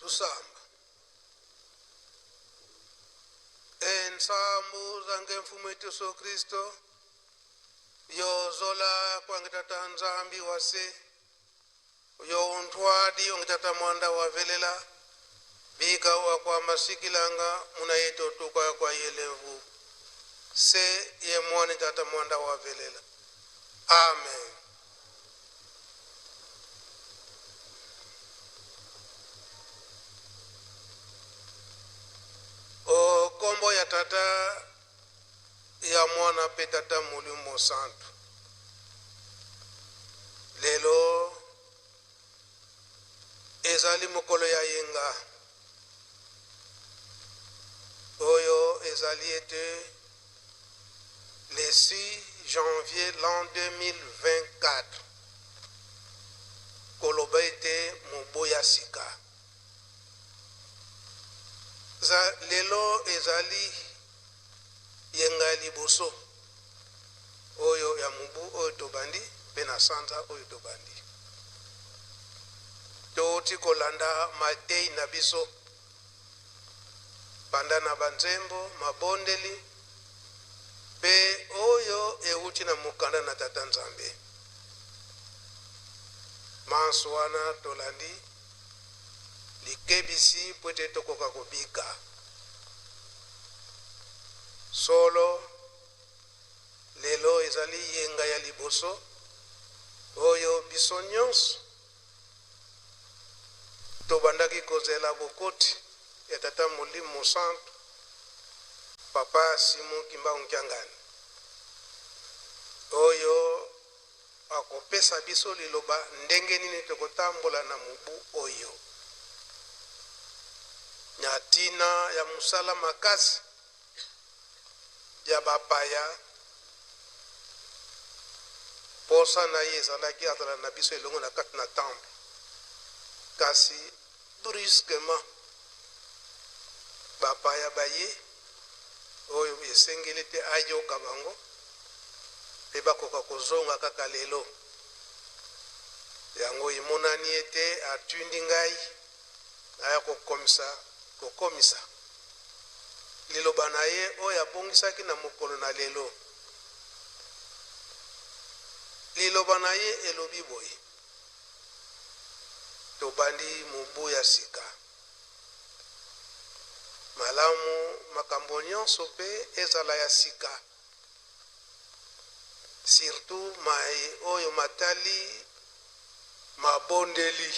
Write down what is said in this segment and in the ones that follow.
Tusamba. Ensambu zange mfumu wetu Yesu Kristo yozola kwange tata Nzambi wase yo untwadi onge tata mwanda wavelela bika wa kwa masikilanga muna yeto tuka kwa yelevu se ye mwani tata mwanda wavelela. Amen. O kombo ya tata ya mwana pe tata molimo santu. Lelo ezali mokolo ya yenga oyo ezali ete le 6 janvier l'an 2024, koloba ete mobu ya sika. Za lelo ezali yenga ya liboso oyo ya mobu oyo tobandi mpe na sanza oyo tobandi. Touti kolanda matei na biso banda na banzembo, mabondeli mpe oyo euti na mokanda na Tata Nzambe. Manso wana tolandi likebisi mpo ete tokoka kobika. Solo lelo ezali yenga ya liboso oyo biso nyonso tobandaki kozela bokoti ya Tata Molimo Santu Papa Simon Kimbangu Kiangani oyo akopesa biso liloba ndenge nini tokotambola na mobu oyo na ntina ya mosala makasi ya bapaya. Posa na ye ezalaki azala na biso elongo na kati na temple, kasi brusquement bapaya baye oyo esengeli te ayoka bango mpe bakoka kozonga kaka lelo. Yango emonani ete atindi ngai aya kokomisa liloba na ye oyo abongisaki na mokolo na lelo. Liloba na ye elobi boye: tobandi mobu ya sika, malamu makambo nyonso mpe ezala ya sika, surtout mai oyo matali mabondeli.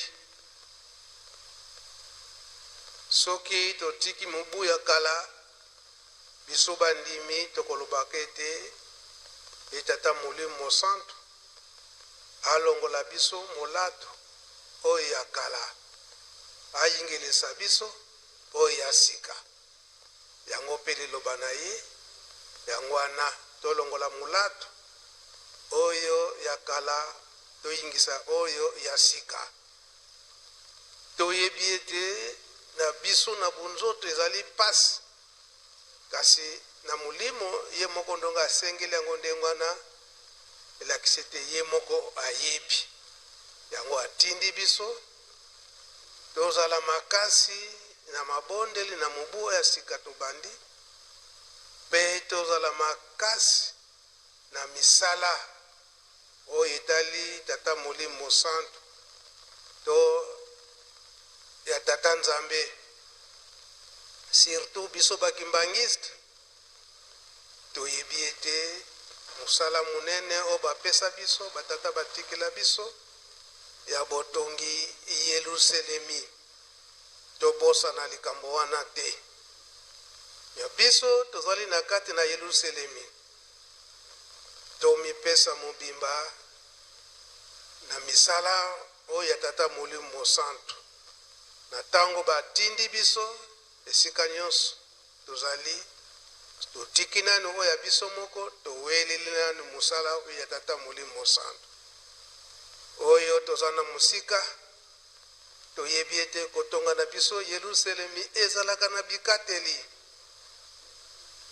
Soki totiki mobu ya kala, biso bandimi tokolobaka ete etata Molimo Santu alongola biso molato oyo ya kala, ayingelisa biso oyo ya sika. Yango mpe liloba na ye yango wana, tolongola molato oyo ya kala, toyingisa oyo ya sika. Toyebi ete na biso na bunzoto ezali mpasi, kasi na molimo ye moko ndongo asengeli yango ndenge wana, elakisi ete ye moko ayebi yango, atindi biso tozala makasi na mabondeli na mobu ya sika tobandi, mpe tozala makasi na misala oyo etali Tata Molimo Santu to ya Tata Nzambe. Surtout biso bakimbangiste toyebi ete mosala monene oyo bapesa biso batata batikela biso ya botongi Yelusalemi, tobosana likambo wana te. Ya biso tozali na kati na Yelusalemi, tomipesa mobimba na misala oyo ya Tata Molimo Santu. Na ntango batindi biso esika nyonso tozali, totiki nanu oyo ya biso moko, toweleli nanu mosala oyo ya Tata Molimo Santu. Oyo toza na mosika, toyebi ete kotonga na biso Yelusalemi ezalaka na bikateli.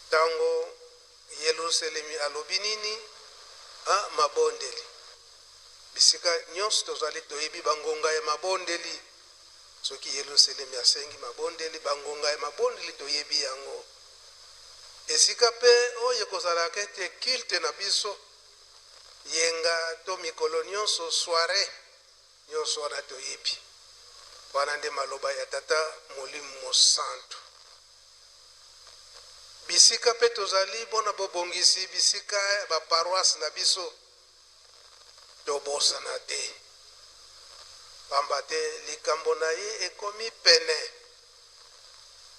Ntango Yelusalemi alobi nini? A mabondeli. Bisika nyonso tozali toyebi bangonga ya mabondeli. Soki Yelusalemi asengi mabondeli, bangonga ya mabondeli toyebi yango. Esika mpe oyo ekozalaka ete culte na biso yenga to mikolo nyonso soiree nyonso wana toyebi. Wana nde maloba ya Tata Molimo Mosantu. Bisika mpe tozali bona bobongisi bisika ya ba paroisse na biso, tobosana te, pamba te likambo na ye ekomi pene.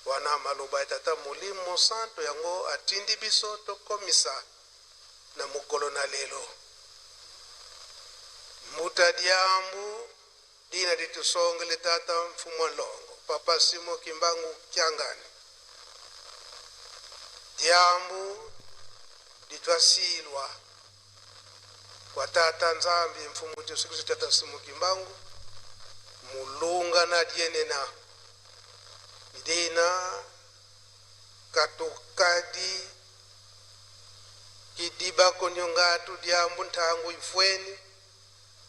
Wana maloba ya Tata Molimo Mosantu, yango atindi biso tokomisa na mokolo na lelo. Mbuta diambu dina ditusongele Tata Mfumu Nlongo Papa Simo Kimbangu Kiangani. Diambu ditwasilwa kwa Tata Nzambi Mfumu Yesu Kristo Tata Simo Kimbangu mulunga na dienena idina katukadi kidiba konyongatu diambu ntangu ifweni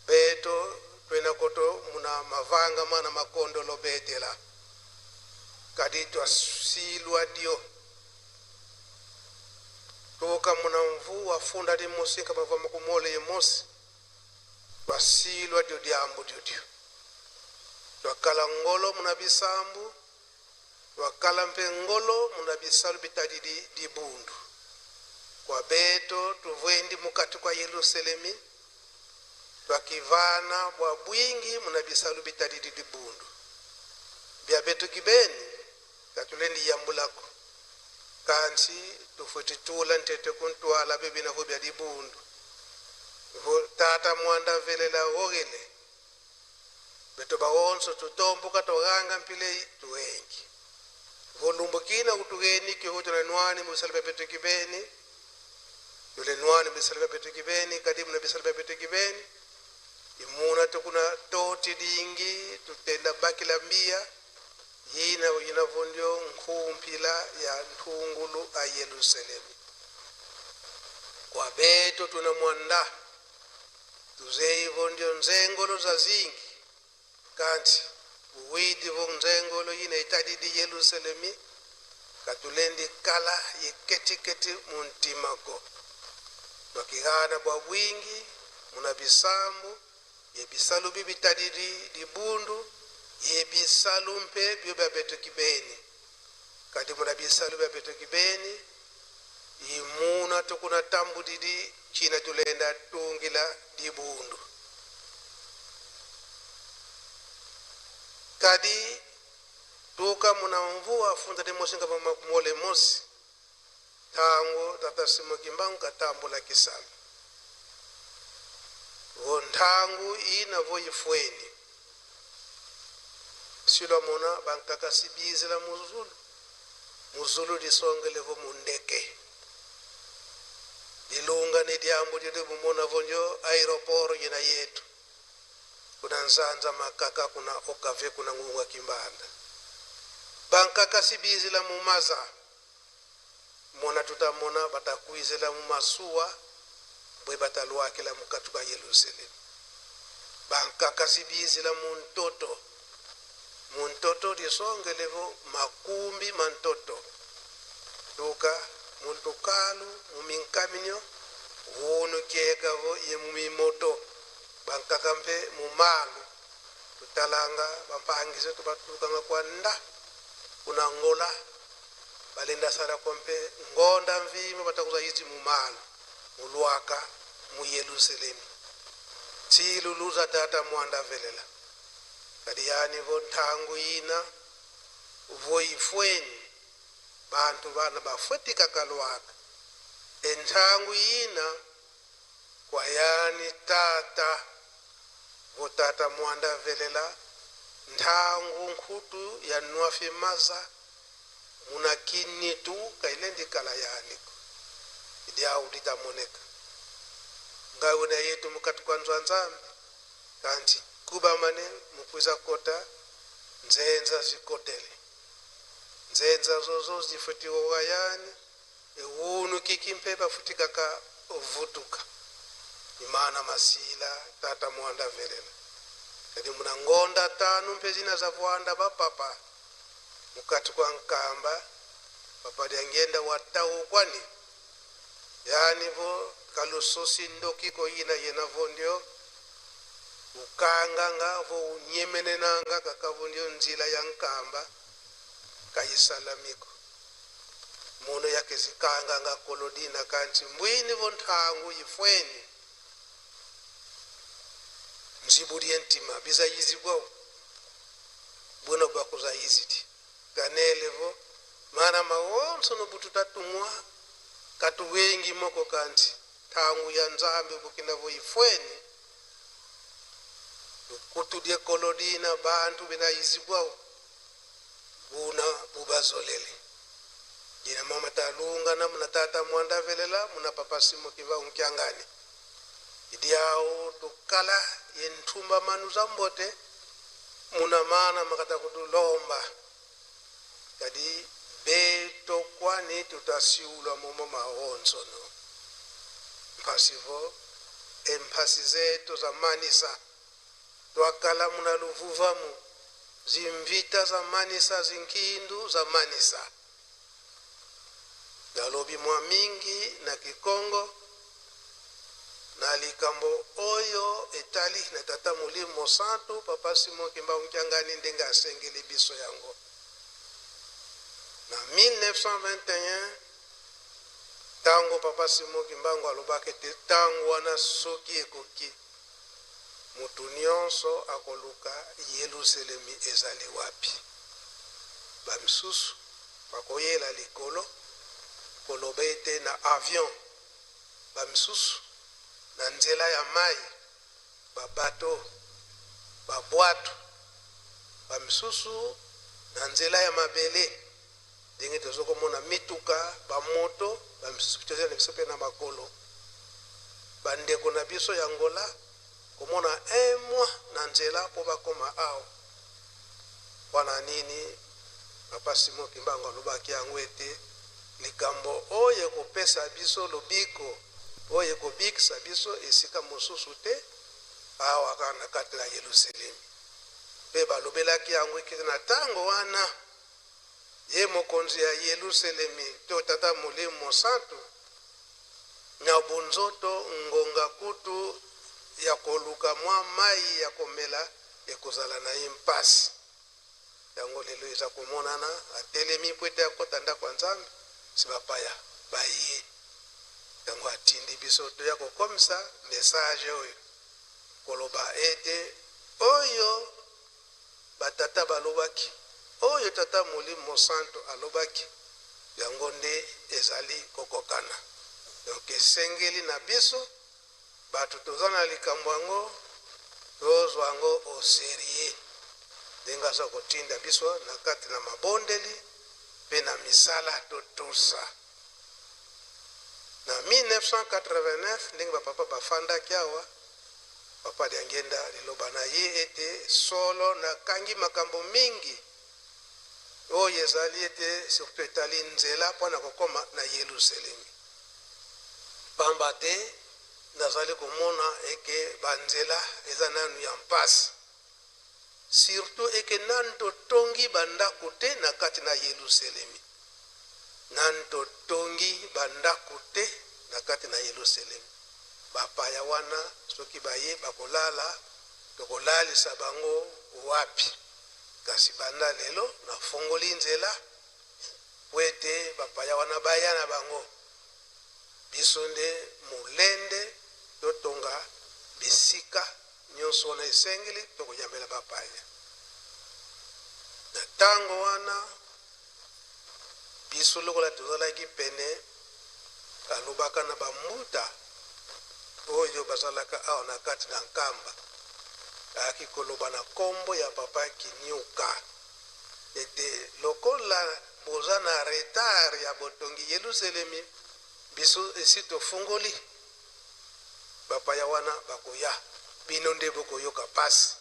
beto twena koto muna mavanga mana makondo lobetela kadi twasilwa dio tuka muna mvu wafunda di mosi kama vama kumole ye mosi twasilwa dio diambu dio dio twakala ngolo muna bisambu twakala mpe ngolo muna bisalu bitadi di dibundu kwa beto tuvwendi mukati kwa Yerusalemi twakivana bwa bwingi muna bisalu bitadi di dibundu bya beto kibeni katulendi yambulako kansi tufutitula ntete kuntwala bebina vo bya dibundu vo tata mwanda velela wogele beto bawonso tutomboka toganga mpile tuwengi volumbukina kutugeni kihutula nwani musala bya beto kibeni yule nwani bisala bya beto kibeni kadimu na bisala bya beto kibeni imuna tukuna toti dingi tutenda bakila mbia yina yinavondio nkhumpila ya nthungulu a Yerusalemu kwa beto tuna mwanda tuzeivondio nzengolo za zingi kanti buwidi vo nzengolo yina itadidi Yerusalemi katulendi kala yeketiketi muntimako twakihana bwa bwingi muna bisambu ye bisalu bibitadidi dibundu ye bisalu mpe byo bya beto kibeni kadi muna bisalu bya beto kibeni imuna tukuna tambudidi china tulenda tungila dibundu kadi tuka muna mvua funda de mosi nga mole mosi tango Tata Simo Kimbangu katambula kisala vontangu ina voyifweni silwa mona bankaka sibizela muzulu muzulu lisongele vo mundeke lilunga ni diambu lili mumona vonjo aeroport yina yetu kuna nzanza makaka kuna okave kuna ngunga kimbanda bankaka sibizela mumaza mona tutamona batakuizela mumasuwa bwe batalwakela mukatuka Yerusalemu bankaka sibizela muntoto muntoto lisongelevo makumbi mantoto tuka muntukalu muminkaminyo wunu kiekavo ye mumimoto bankaka mpe mumalu tutalanga bampangise tubatukanga kwa nda kuna ngola balenda sala kompe ngonda mvima batakuza izi mumalu mulwaka mu Yerusalemu tsiluluza tata mwanda velela kadi yani vo ntangu ina voifweni bantu bana bafwetika kalwaka enthangu ina kwayani tata vo tata mwanda velela nthangu nkhutu ya nwafi maza muna kinitu kailendi kala yaniko idiau litamoneka ngawe na yetu mukati kwa nzwanzambi kanti kuba mane mukwiza kota nzenza zikotele nzenza zozo zifutiwa wayani ewunu kikimpe bafutika ka vutuka imana masila tata mwanda velela Kadi muna ngonda tanu mpe zina za vwanda bapapa mukati kwa Nkamba. Papa Diangienda watau kwani yani vo kalusosi ndoki koyina yena vondio ukanganga vo unyemenenanga kaka vondio nzila ya Nkamba kayisalamiko muno yake zikanganga kolodina kanti mbwini vo nthangu yifweni nzibuli entima bizayizibwa bwino bwakuzayiziti kanelevo mana mawonso nobututatumwa katuwengi moko kanti thangu ya Nzambe bukinavo ifweni kutudye kolodina bantu benayizibwa buna bubazolele jina mama talunga na muna tata mwanda velela muna papa Simo Kimbangu Nkiangani idiao tukala yenthumba manu za mbote muna mana makata kutulomba kadi beto kwani tutasiulwa momo mahonso no mphasivo emphasi zetu za manisa twakala muna luvuvamu zimvita za manisa zinkindu za manisa nalobi mwa mingi na kikongo na likambo oyo etali na tata molimo santu papa Simon Kimbangu Nkiangani ndenge asengeli biso yango na 1921 ntango papa Simon Kimbangu alobaki ete ntango wana soki ekoki motu nyonso akoluka Yelusalemi ezali wapi, bamisusu bakoyela likolo koloba ete na avion, bamisusu na nzela ya mai babato babwato, bamisusu na nzela ya mabele ndenge tozokomona mituka bamoto, bamisusu toza na biso mpe na makolo. Bandeko na biso ya Angola komona un mois na nzela mpo bakoma awa. Wana nini papa Simon Kimbangu alobaki yango ete likambo oyo ekopesa biso lobiko oyo ekobikisa biso esika mosusu te awa kaka na kati na Yelusalemi. Mpe balobelaki yango ekete na ntango wana ye mokonzi ya Yelusalemi to tata molimo mosantu na bonzoto ngonga kutu ya koluka mwa mai ya komela ekozala na ye mpasi. Yango lelo eza komonana atelemi po ete akota ndako ya Nzambe si bapaya baye. Yango atindi biso toya kokomisa message oyo koloba ete oyo batata balobaki oyo tata molimo mosantu alobaki yango nde ezali kokokana. Donc esengeli na biso bato toza na likambo yango tozwa yango au sérieux ndenge aza kotinda biso na kati na mabondeli mpe na misala totosa. Na 1989 ndenge bapapa bafandaki awa, papa Diangienda liloba na ye ete solo nakangi makambo mingi oyo ezali ete surtout etali nzela mpona kokoma na Yelusalemi, pamba te nazali komona eke banzela eza nanu ya mpasi, surtout eke nanu totongi bandako te na kati na Yelusalemi, nanu totongi bandako te na kati na Yelusalemi. Bapaya wana soki baye bakolala tokolalisa bango wapi? Kasi banda lelo nafongoli nzela po ete bapaya wana baya na bango, biso nde molende totonga bisika nyonso wana esengeli tokoyambela bapaya. Na ntango wana biso lokola tozalaki pene, alobaka na bambuta oyo bazalaka awa na kati na Nkamba, ayaki koloba na kombo ya papa Kiniuka ete lokola boza na retard ya botongi Yelusalemi, biso esi tofungoli bapaya wana bakoya, bino nde bokoyoka pasi,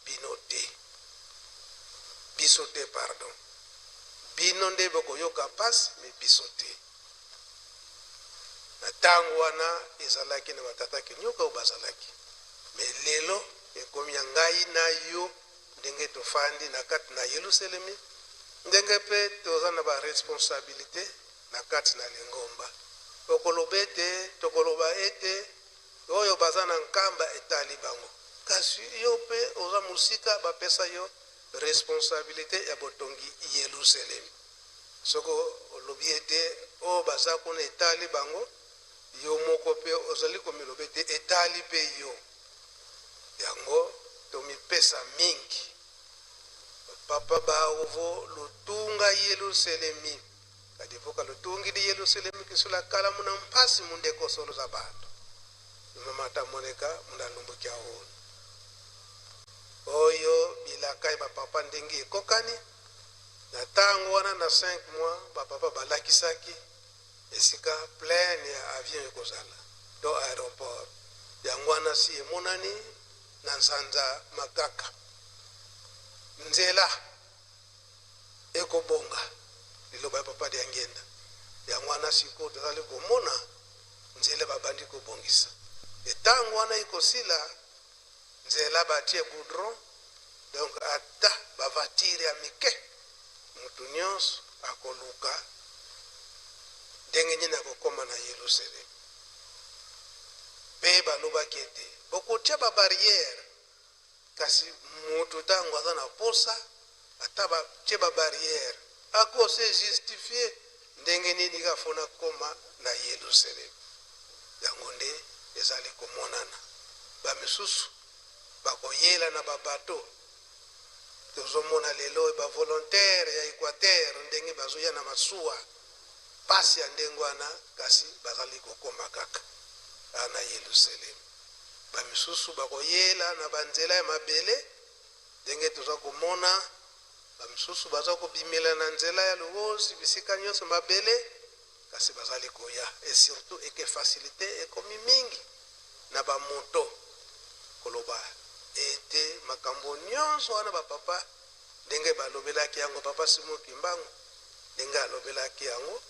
bino te, biso te, pardon, bino nde bokoyoka pasi me biso te. Na ntango wana ezalaki na batata Kiniuka oyo bazalaki, me lelo Ekomi ya ngai na yo, ndenge tofandi na kati na Yelusalemi, ndenge mpe toza na ba responsabilite na kati na lingomba. Okoloba ete, tokoloba ete oyo baza na Nkamba etali bango, kasi yo mpe oza mosika, bapesa yo responsabilite ya botongi Yelusalemi. Soki olobi ete oyo baza kuna etali bango, yo moko mpe ozali komiloba ete etali mpe yo. Yango tomipesa mingi. Papa baovo lutunga Yelusalemi, kadivoka lutungili Yelusalemi kisula kala muna mpasi mundeko solo za bato mama moneka muna lumbukia ono oyo bilaka ya bapapa ndenge ekokani na ntango wana. Na 5 mois bapapa balakisaki esika pleine ya avion ekozala to aéroport. Yango wana si emonani na nsanza makaka nzela ekobonga, liloba ya papa Diangenda. Yango wana sikoyo tozali komona nzela babandi kobongisa. Etango wana ekosila, nzela batie goudron, donc ata bavatire ya mike, motu nyonso akoluka ndenge nini akokóma na Yerusalem. Mpe balobaki ete bokotia ba barrière, kasi motu ntango aza na posa, ata batie ba barrière, akose justifier ndenge nini kaka fona kóma na Yerusalem. Yango nde ezali komonana, bamisusu bakoyela na babato. Tozomona lelo ba volontaire ya Équateur ndenge bazoya na masuwa, pasi ya ndenge wana, kasi bazali kokóma kaka na Yerusalem. Bamisusu bakoyela na banzela ya mabele, ndenge toza komona bamisusu baza kobimela na nzela ya Luozi, bisika nyonso mabele, kasi bazali koya. Et surtout eke facilité ekomi mingi na bamoto. Koloba ete makambo nyonso wana bapapa ndenge balobelaki yango, papa Simon Kimbangu ndenge alobelaki yango,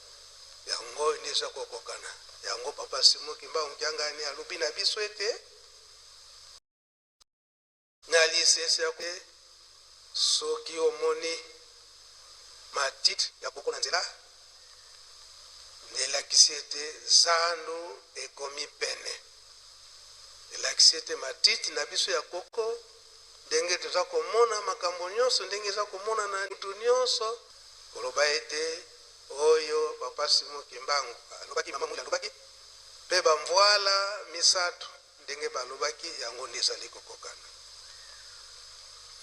yango nde eza kokokana. Yango papa Simon Kimbangu Kiangani alobi na biso ete na lisese ya soki omoni matiti ya koko na nzela, elakisi ete zando ekomi pene. Elakisi ete matiti na biso ya koko, ndenge toza komona makambo nyonso, ndenge eza komonana mutu nyonso, koloba ete oyo papa Simon Kimbangu alobaki, mama Muli alobaki, mpe bamvwala misato ndenge balobaki, yango nde ezali kokokana.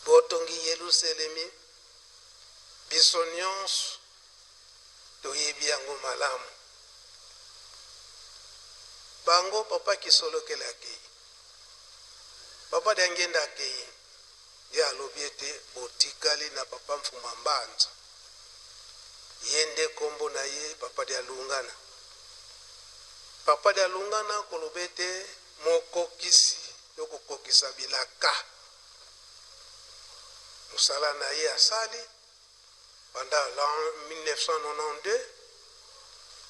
Botongi Yelusalemi, biso nyonso toyebi yango malamu. Bango papa Kisolokele akei, papa Diangenda akei, ye alobi ete botikali na papa Mfuma Mbanza. Ye nde nkombo na ye papa Dialungana. Papa Dialungana, koloba ete mokokisi to kokokisa bilaka, mosala na ye asali pendant l'an 1992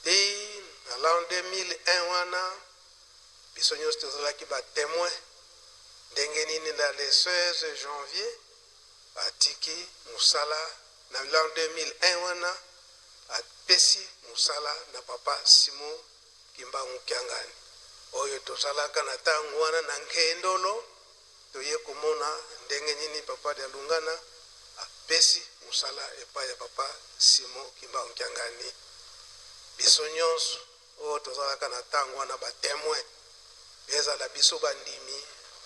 ti na l'an 2001 wana, biso nyonso tozalaki ba témoin ndenge nini na le 16 janvier atiki mosala. Na l'an 2001 wana apesi mosala na papa Simon Kimbangu Kiangani, oyo tozalaka na ntango wana na Nkendolo. Toye komona ndenge nini papa Dialungana apesi mosala epai ya papa Simon Kimbangu Kiangani. Biso nyonso oyo tozalaka na ntango wana ba témoin, ezala biso bandimi,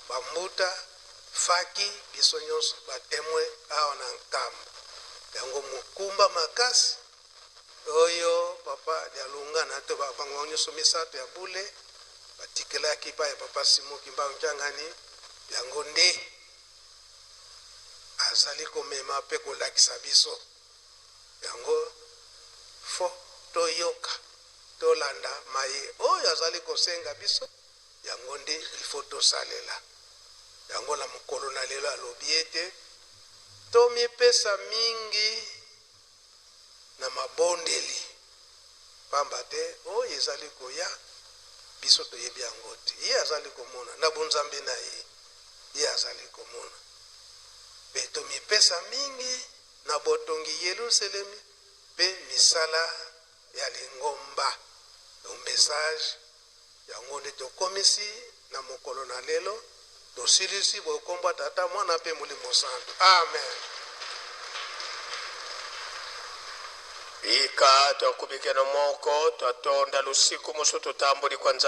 bambuta faki, biso nyonso ba témoin awa na Nkamba. Yango mokumba makasi oyo papa Dialungana to bango nyonso misato ya bule batikelaki epai ya papa Simon Kimbangu Kiangani, yango nde azali komema mpe kolakisa biso. Yango fo toyoka, tolanda maye oyo azali kosenga biso, yango nde il faut tosalela yango. Na mokolo na lelo alobi ete tomipesa mingi na mabondeli, pamba te oyo ezali koya, biso toyebi yango te. Ye azali komona na bonzambe na ye. Ye azali komona. Mpe tomipesa mingi na botongi Yelusalemi mpe misala ya lingomba. Donc message yango nde tokomisi na mokolo na lelo. Tosilisi bokombo Tata, Mwana mpe Molimo Santu. Amen. Bika twakubikeno moko, twatonda lusiku musu tutambuli kwa Nzambi.